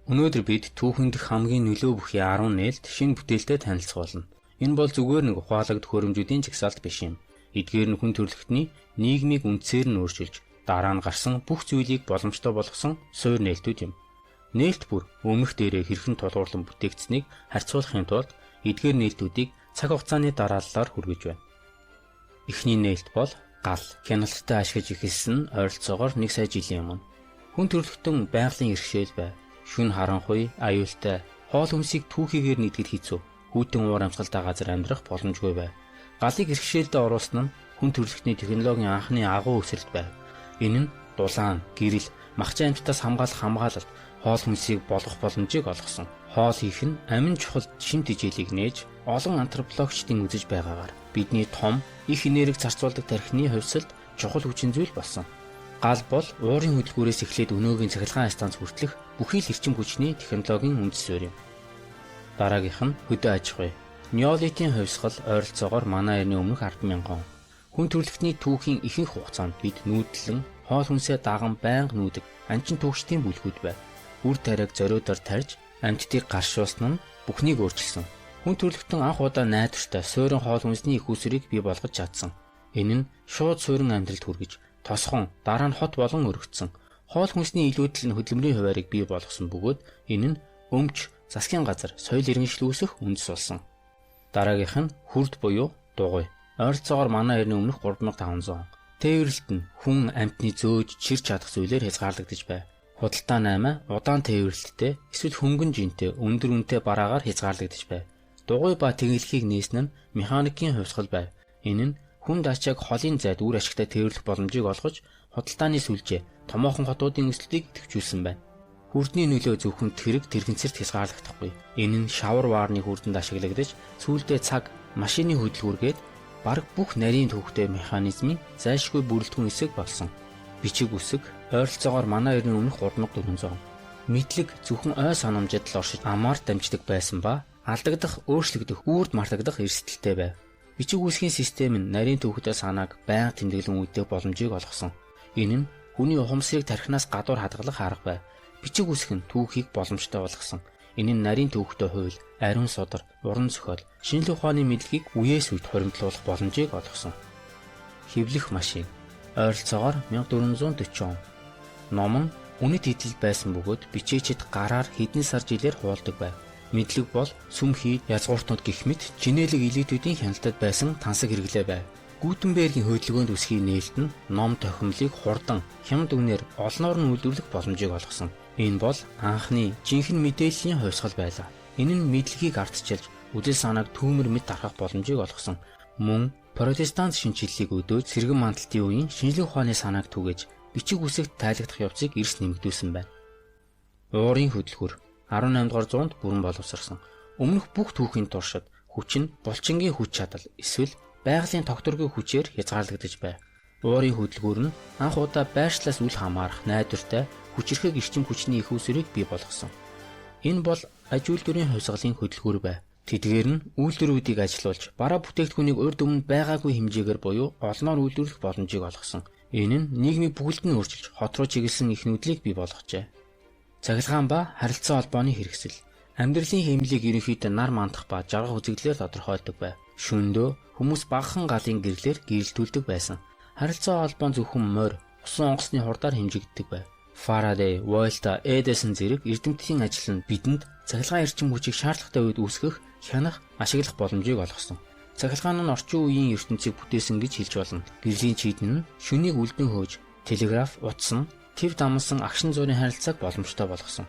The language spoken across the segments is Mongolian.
Өнөөдөр бид түүхэн дэх хамгийн нөлөө бүхий 10 нээлт шинэ бүтээлтэй танилцах болно. Энэ бол зүгээр нэг ухаалаг төхөөрөмжүүдийн жагсаалт биш юм. Эдгээр нь хүн төрөлхтний нийгмийг үндсээр нь өөрчилж, дараа нь гарсан бүх зүйлийг боломжтой болгосон суур нээлтүүд юм. Нээлт бүр өмнөх дээрээ хэрхэн тулгуурлан бүтээгдсэнийг харьцуулахын тулд эдгээр нээлтүүдийг цаг хугацааны дарааллаар хүргэж байна. Эхний нээлт бол гал. Хяналттай ашиглаж эхэлсэн нь ойролцоогоор 1 сая жилийн өмнө. Хүн төрөлхтөн байгалийн иргэшээл байв. Шүн харанхуй, аюултай, хоол хүнсийг түүхийгээр нийтгэд хэцүү. Хүйтэн уур амьсгалтай газар амьдрах боломжгүй байв. Галыг иргэшээлдээ оруулсан нь хүн төрөлхтний технологийн анхны агуу өсөлт байв. Энэ нь дулаан, гэрэл, махчин амьтдаас хамгаалах хамгаалалт, хоол хүнсийг болгох боломжийг олгосон. Хоол хийх нь амин чухал шим тэжээлийг нээж, олон антропологчдын үзэж байгаагаар бидний том, их энерги зарцуулдаг тархины хувьсалд чухал хүчин зүйл болсон. Гал бол уурын хөдөлгүүрээс эхлээд өнөөгийн цахилгаан станц хүртэлх бүхий л эрчим хүчний технологийн үндэс суурь юм. Дараагийнх нь хөдөө аж ахуй. Неолитийн хувьсгал ойролцоогоор манай эртний өмнөх 10,000 он. Хүн төрөлхтний түүхийн ихэнх хугацаанд бид нүүдлэн хоол хүнсээ даган байнга нүүдэг анчин түүхчдийн бүлгүүд байв. Үр тариаг зориудаар тарьж амьтдыг гаршуулсан нь бүхнийг өөрчилсөн. Хүн төрөлхтөн анх удаа найдвартай суурин хоол хүнсний их усрыг бий болгож чадсан. Энэ нь шууд суурин амьдралд хүргэж тосхон дараа нь хот болон өргөцсөн. Хоол хүнсний илүүдэл нь хөдөлмөрийн хуваарийг бий болгосон бөгөөд энэ нь өмч, засгийн газар, соёл иргэншил үүсэх үндэс болсон. Дараагийнх нь хүрд буюу дугуй. Ойролцоогоор манай эртний өмнөх 3500 он. Тээвэрлэлт нь хүн амьтны зөөж чирч чадах зүйлээр хязгаарлагдаж байв. Худалдаа наймаа удаан тээвэрлэлттэй эсвэл хөнгөн жинтэй өндөр үнэтэй бараагаар хязгаарлагдаж байв. Дугуй ба тэнхлэхийг нээсэн нь механикийн хувьсгал байв. Энэ нь хүн даачааг холын зайд үр ашигтай тээвэрлэх боломжийг олгож худалдааны сүлжээ, томоохон хотуудын өсөлтийг идэвхжүүлсэн байна. Хүрдний нөлөө зөвхөн тэрэг тэрэгцэрт хязгаарлагдахгүй. Энэ нь шавар ваарны хүрдэнд ашиглагдаж сүүлдээ цаг, машины хөдөлгүүргээд бараг бүх нарийн төвхтэй механизмын зайлшгүй бүрэлдэхүүн хэсэг болсон. Бичиг үсэг ойролцоогоор манай эртний өмнөх 3400 он. Мэдлэг зөвхөн ой санамжид л оршиж амаар дамждаг байсан ба алдагдах, өөрчлөгдөх, үрд мартагдах эрсдэлтэй байв. Бичиг үсгийн систем нь нарийн төвхтэй санааг байнга тэмдэглэн үлдээх боломжийг олгосон. Энэ нь хүний ухамсарыг тархинаас гадуур хадгалах арга байв. Бичиг үсэг нь түүхийг боломжтой болгосон. Энэ нь нарийн төвхтэй хууль, ариун судар, уран зохиол, шинжлэх ухааны мэдлэгийг үеэс үед хуримтлуулах боломжийг олгосон. Хэвлэх машин ойролцоогоор 1440 он. Ном нь үнэт идэл байсан бөгөөд бичээчид гараар хэдэн сар жилээр хуулдаг байв. Мэдлэг бол сүм хий, язгууртнууд гэх мэт чинээлэг элитүүдийн хяналтад байсан тансаг хэрэглээ байв. Гүтенбергийн хөдөлгөөнд үсгийн нээлт нь ном тохимлыг хурдан, хямд үнээр олноор нь үйлдвэрлэх боломжийг олгосон. Энэ бол анхны жинхэнэ мэдээллийн хувьсгал байлаа. Энэ нь мэдлэгийг ардчилж, үзэл санааг түүмэр мэт тархах боломжийг олгосон. Мөн протестант шинэчлэлийг өдөөж сэргэн мандалтын үеийн шинжлэх ухааны санааг түгээж, бичиг үсэгт тайлагдах явцыг эрс нэмэгдүүлсэн байна. Уурын хөдөлгүүр 18 дугаар зуунд бүрэн боловсрсон. Өмнөх бүх түүхийн туршид хүч нь булчингийн хүч чадал эсвэл байгалийн тогтворгүй хүчээр хязгаарлагдаж байв. Уурын хөдөлгүүр нь анх удаа байршлаас үл хамаарах найдвартай хүчирхэг эрчим хүчний их усрыг бий болгосон. Энэ бол аж үйлдвэрийн хувьсгалын хөдөлгүүр байв. Тэдгээр нь үйлдвэрүүдийг ажилуулж, бараа бүтээгдэхүүнийг урд өмнө байгаагүй хэмжээгээр буюу олноор үйлдвэрлэх боломжийг олгосон. Энэ нь нийгмийг бүгд нь өөрчилж, хот руу чиглэсэн их нүүдлийг бий болгожээ. Цахилгаан ба харилцан холбооны хэрэгсэл. Амьдралын хэмнэлийг ерөнхийдөө нар мандах ба жаргах үзэгдлээр тодорхойлдог байв. Шөнөдөө хүмүүс багахан галын гэрлээр гэрэлтүүлдэг байсан. Харилцан холбоо зөвхөн морь, усан онгоцны хурдаар хэмжигддэг байв. Фарадей, Вольта, Эдисон зэрэг эрдэмтдийн ажил нь бидэнд цахилгаан эрчим хүчийг шаардлагатай үед үүсгэх, хянах, ашиглах боломжийг олгосон. Цахилгаан нь орчин үеийн ертөнцийг бүтээсэн гэж хэлж болно. Гэрлийн чийдэн нь шөнийг үлдэн хөөж, телеграф, утас нь төв дамнасан агшин зуурын харилцааг боломжтой болгосон.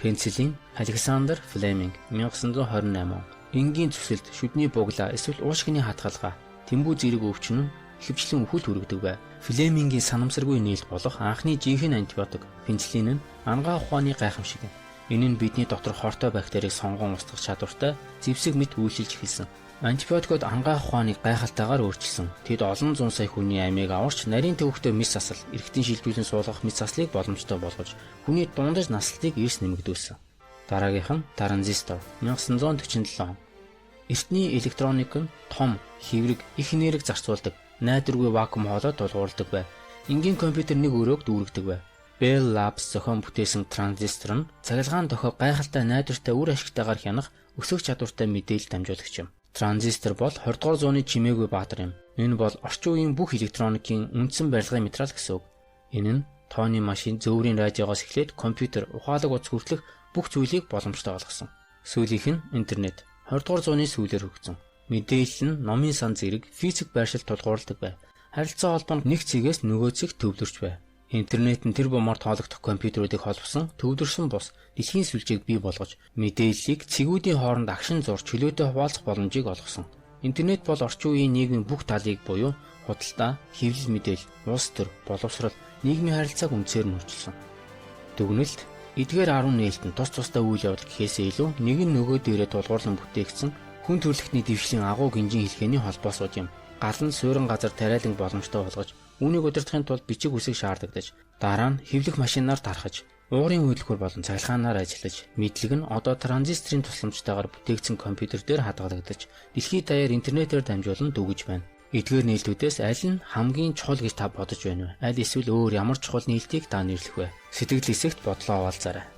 Пенициллин, Александр Флеминг 1928 он. Энгийн зүсэлт, шүдний буглаа эсвэл уушгины хатгалгаа, тэмбүү зэрэг өвчин нь ихэвчлэн үхэлд хүргэдэг байв. Флемингийн санамсаргүй нээлт болох анхны жинхэнэ антибиотик пенициллин нь анагаах ухааны гайхамшиг юм. Энэ нь бидний доторх хортой бактерийг сонгон устгах чадвартай зэвсэг мэт үйлчилж эхэлсэн. Антибиотикууд анагаах ухааныг гайхалтайгаар өөрчилсөн. Тэд олон зуун сая хүний амийг аварч нарийн төвөгтэй мэс засал, эргэтэн шилжүүлэн суулгах мэс заслыг боломжтой болгож, хүний дундаж наслалтыг эрс нэмэгдүүлсэн. Дараагийнх нь транзистор 1947 он. Эртний электроник нь том, хэврэг, их энерги зарцуулдаг, найдваргүй вакуум хоолой тулгуурладаг байв. Энгийн компьютер нэг өрөөг дүүргэдэг байв. Bell Labs зохион бүтээсэн транзистор нь цахилгаан дохиог гайхалтай найдвартай үр ашигтайгаар хянах өсөх чадвартай мэдээлэл дамжуулагч юм. Транзистор бол 20 дугаар зууны чимээгүй баатар юм. Энэ бол орчин үеийн бүх электроникийн үндсэн барилгын материал гэсэн үг. Энэ нь тооны машин, зөөврийн радиогоос эхлээд компьютер, ухаалаг утас хүртэлх бүх зүйлийг боломжтой болгосон. Сүүлийнх нь интернет. 20 дугаар зууны сүүлээр хөгжсөн. Мэдээлэл нь номын сан зэрэг физик байршил тулгуурладаг байв. Харилцаа холбоо нь нэг цэгээс нөгөө цэгт төвлөрч байв. Интернет нь тэр бумаар тоологдох компьютеруудыг холбосон, төвлөрсөн бус дэлхийн сүлжээг бий болгож, мэдээллийг цэгүүдийн хооронд агшин зур чөлөөтэй хуваалцах боломжийг олгосон. Интернет бол орчин үеийн нийгмийн бүх талыг буюу худалдаа, хэвлэл мэдээлэл, улс төр, боловсрол, нийгмийн харилцааг үндсээр нь өөрчилсөн. Дүгнэлт эдгээр 10 нээлт нь тус тусдаа үйл явдал гэхээсээ илүү нэг нь нөгөө дээрээ тулгуурлан бүтээгдсэн хүн төрөлхтний дэвшлийн агуу гинжин хэлхээний холбоосууд юм. Гал нь суурин газар тариаланг боломжтой болгож, үүнийг удирдахын тулд бичиг үсэг шаардагдаж, дараа нь хэвлэх машинаар тархаж, уурын хөдөлгүүр болон цахилгаанаар ажиллаж, мэдлэг нь одоо транзисторын тусламжтайгаар бүтээгдсэн компьютер дээр хадгалагдаж, дэлхийд даяар интернетээр дамжуулан дүүгэж байна. Эдгээр нээлтүүдээс аль нь хамгийн чухал гэж та бодож байна вэ? Аль эсвэл өөр ямар чухал нээлтийг та нэрлэх вэ? Сэтгэл хэсэгт бодлоо хуваалцаарай.